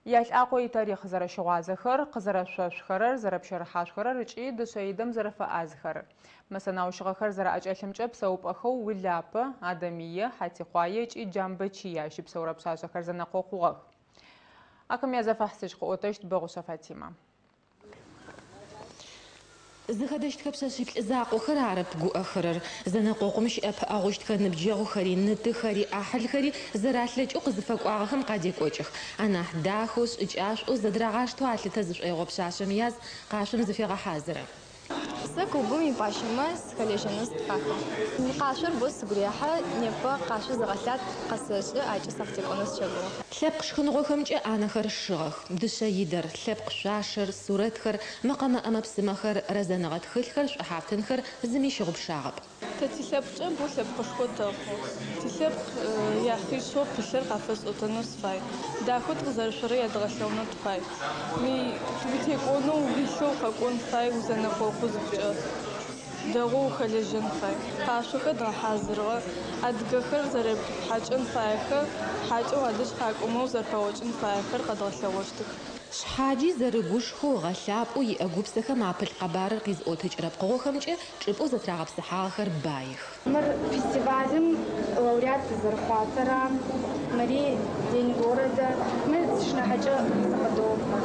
Ялӏакъо итарихъ зэрэщыгъуазэхэр, къызэрэшъошъухэрэр, зэрэпщэрыхьашъухэрэр ыкӏи дышъэидэм зэрэфэӏазхэрэр. Мы сэнаущыгъэхэр зэраӏэкӏэлъымкӏэ псэупӏэхэу Улапэ, Адэмые, Хьатикъуае ыкӏи Джамбэчые ащыпсэурэ пшъашъэхэр зэнэкъокъугъэх. Ахэм язэфэхьысыжь къыӏотэщт Бэгъушъэ Фатимэ. Зыхэдэщтхэ пшъэшъиплӏ закъохэр арэп гуӏэхэрэр. Зэнэкъокъум щыӏэпыӏэгъущтхэ ныбджэгъухэри, ны-тыхэри, ӏахьылхэри зэралъэкӏэу къызыфэкӏуагъэхэм къадекӏокӏых. Анахь дахэу, шӏыкӏашӏоу, зэдырагъаштэу алъытэ зышӏоигъо пшъашъэм яз къашъом зыфегъэхьазыры. Сэ клубым ипащэмэ сыхэлэжьэнэу сыкъыхахыгъ. Къашъор боу сыгу рехьы, непэ къашъо зыгъэлъат къэсэшӏы, ащкӏэ сакъытекӏонэу сыщэгугъы. Лъэпкъ шхыныгъохэмкӏэ ӏанэхэр шыгъэх. Дышъэидэр, лъэпкъ шъуашэр, сурэтхэр, мэкъэмэ ӏэмэ-псымэхэр, рэзэныгъэ тхылъхэр, шӏухьафтынхэр зыми щыгъупшагъэп. Тэ тилъэпкъкӏэ боу лъэпкъышхо тэхъу. Тилъэпкъ яхъишъэу пылъыр къафэсӏотэнэу сыфай. Дахэу тыкъызэрышъорэр ядгъэлъэгъунэу тыфай. Утекӏонэу уилъэу укъэкӏон фай узэнэкъокъу зыхъукӏэ. Дэгъоу ухэлэжьэн фай. Къашъохэр дгъэхьазырыгъэ. Адыгэхэр зэрэпхьакӏэн фаехэр, хьакӏэу уадэжь къакӏомэ узэрэпэгъокӏын фаехэр къэдгъэлъэгъощтых. Шъхьаджи зэрыгушхоу, ыгъэлъапӏэу иӏэ гупсэхэм апылъ къэбарыр къизыӏотыкӏырэ пкъыгъохэмкӏэ чӏыпӏэу зэтырагъэпсыхьагъэхэр баих. Мыр фестивалым лауреат тызэрыхъуатэрэ, мыри День города, мыр сшынахьыкӏэ сыкъыдофэ.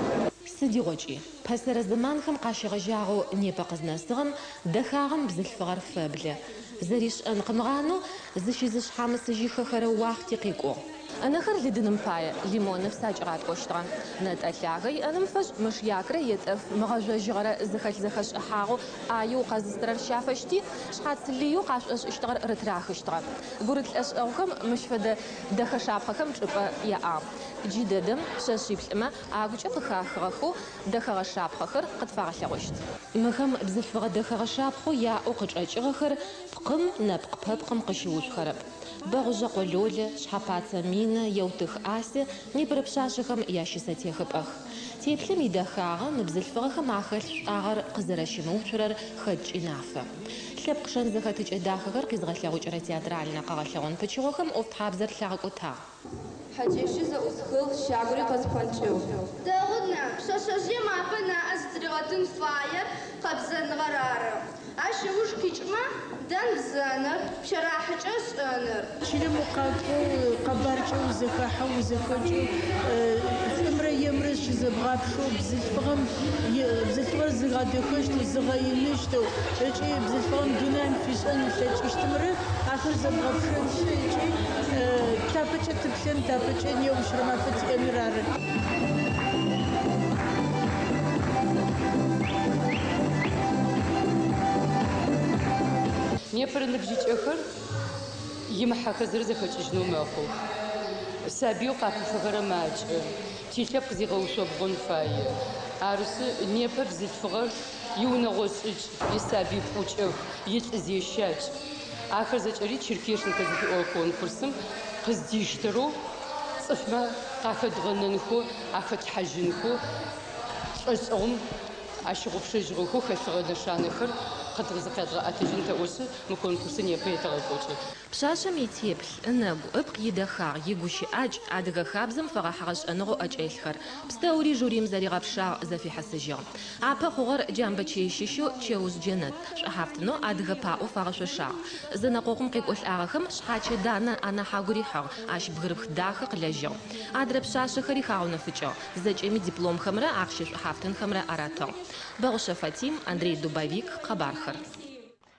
Сыдигъокӏи, пэсэрэ зэманхэм къащегъэжьагъэу непэ къызнэсыгъэм дэхагъэм бзылъфыгъэр фэблэ. Зэришӏэн къымыгъанэу зыщызышъхьамысыжьыхэхэрэ уахъти къекӏугъ. Ынэхэр лыдыным пае лимоныпс акӏигъаткӏощтыгъэ. Нэтӏэ лъагэ иӏэным фэшӏ мышьякрэ етӏэф мыгъэжъожьыгъэрэ зыхэлъ зэхэшӏыхьагъэу ӏаеу къэзыстырэр щафэщти, шъхьац лыеу къашӏошӏыщтыгъэр рытырахыщтыгъэ. Гурыт лӏэшӏэгъухэм мыщ фэдэ дэхэ шапхъэхэм чӏыпӏэ яӏагъ. Джыдэдэм пшъэшъиплӏымэ агукӏэ къыхахыгъэхэу дэхэгъэ шапхъэхэр къытфагъэлъэгъощт. Мыхэм бзылъфыгъэ дэхэгъэ шапхъэу яӏэу къычӏэкӏыгъэхэр пкъым, нэпкъ-пэпкъым къыщыуцухэрэп. Бэгъужъэкъо Лолэ, Шъхьэпацэ Минэ, Еутых Асе непэрэ пшъашъэхэм ящысэтехыпӏэх. Теплъэм идэхагъэ мы бзылъфыгъэхэм ахэлъ шӏуагъэр къызэрэщымыуцурэр хэткӏи нафэ. Лъэпкъ шэн-зэхэтыкӏэ дахэхэр къизгъэлъэгъукӏырэ театральнэ къэгъэлъэгъон пычыгъохэм ӏофтхьабзэр лъагъэкӏотагъ. Хьакӏэщыр зэӏусхыгъ, щагури къэспхъэнкӏыгъ. Дэгъу, нан. Пшъэшъэжъыем апэ ынаӏэ зытыригъэтын фаер къэбзэныгъэр ары. Ащ ыуж къикӏымэ, дэн-бзэныр, пщэрахьыкӏэ шӏэныр. Чылэм укъакӏоу, къэбаркӏэ узэхахьэу, узэхэкӏэу, шӏумрэ емрэ щызэбгъапшэу, бзылъфыгъэм бзылъфыгъэр зыгъэдэхэщтэу, зыгъэиныщтэу ыкӏи бзылъфыгъэм дунаим фишӏэн ылъэкӏыщтымрэ ахэр зэбгъэпшэншъ ыкӏи тапэкӏэ тыплъэн, тапэкӏэ неущрэ мафэ тиӏэныр ары. Непэрэ ныбжьыкӏэхэр имыхьэхэзэрэ зэхэкӏыжьынэу мэхъух. Сабыеу къапыфэхэрэр макӏэ. Тилъэпкъ зигъэушъобгъун фае. Арышъы, непэ бзылъфыгъэр иунэгъо шӏыкӏ, исабый пӏукӏэх, илӏ зещакӏ. Ахэр зэкӏэри Черкешенка зыфиӏорэ конкурсым къыздиштэрэу цӏыфмэ къахэдгъэнэнхэу, ахэтлъхьажьынхэу, лӏэшӏэгъум ащыгъупшэжьыгъэхэу хэлъыгъэ нэшанэхэр зыкъядгъэӏэтыжьын тэӏошъы, мы конкурсыр непэ етэгъэкӏокӏы. Пшъашъэм итеплъ, ынэгу, ыпкъ идэхагъ, игущыӏакӏ, адыгэ хабзэм фэгъэхьыгъэ шӏэныгъэу ӏэкӏэлъхэр, пстэури жюрим зэригъэпшагъ, зэфихьысыжьыгъ. Апэ хъугъэр Джамбэчые щыщэу Чэужъ Джэнэт, шӏухьафтынэу адыгэ паӏо фагъэшъошагъ. Зэнэкъокъум къекӏолӏагъэхэм Шъхьачэ Данэ анахь агу рихьыгъ, ащ бгырыпх дахэ къылэжьыгъ. Адрэ пшъашъэхэри хагъэунэфыкӏыгъ, зэкӏэми дипломхэмрэ ахъщэ шӏухьафтынхэмрэ аратыгъ. Бэгъушъэ Фатим, Андрей Дубовик, къэбархэр.